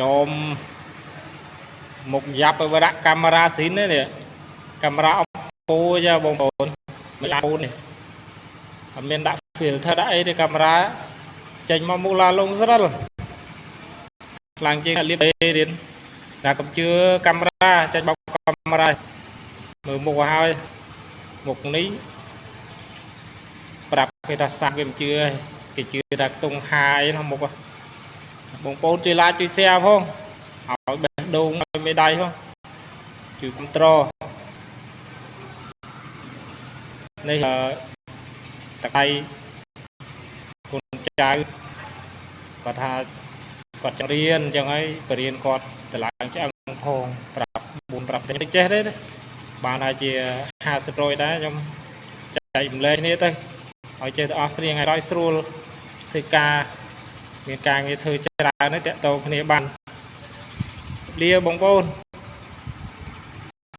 ចំមុខយ៉ាប់ឲ្យដាក់កាមេរ៉ាស៊ីននេះកាមេរ៉ា Oppo ចាបងប្អូនមិន iPhone នេះអត់មានដាក់ filter ដាក់អីទេកាមេរ៉ាចេញមកមុខឡាលងស្រិលខ្លាំងជាងលៀបរៀនតែកុំជឿកាមេរ៉ាចេញបោកកាមេរ៉ាមើលមុខឲ្យហើយមុខនេះប្រាប់គេថាសាក់វាមិនជឿគេជឿថាខ្ទង់ហាអីនោះមុខបងប្អូនជួយ like ជួយ share ផងឲ្យបេះដូងឲ្យមេដៃផងជួយគ្រប់ត្រនេះតកៃកូនចៅគាត់ថាគាត់ចង់រៀនអញ្ចឹងហើយបរៀនគាត់តម្លើងឆ្អឹងផងប្រាប់4 ប្រាប់តែចេះទេបានហើយជា50%ដែរខ្ញុំចែកម្លែកគ្នាទៅឲ្យចេះទាំងអស់គ្នាថ្ងៃក្រោយស្រួលធ្វើការមានការងារធ្វើច្រើនហើយតាក់ទងគ្នាបានលាបងប្អូន។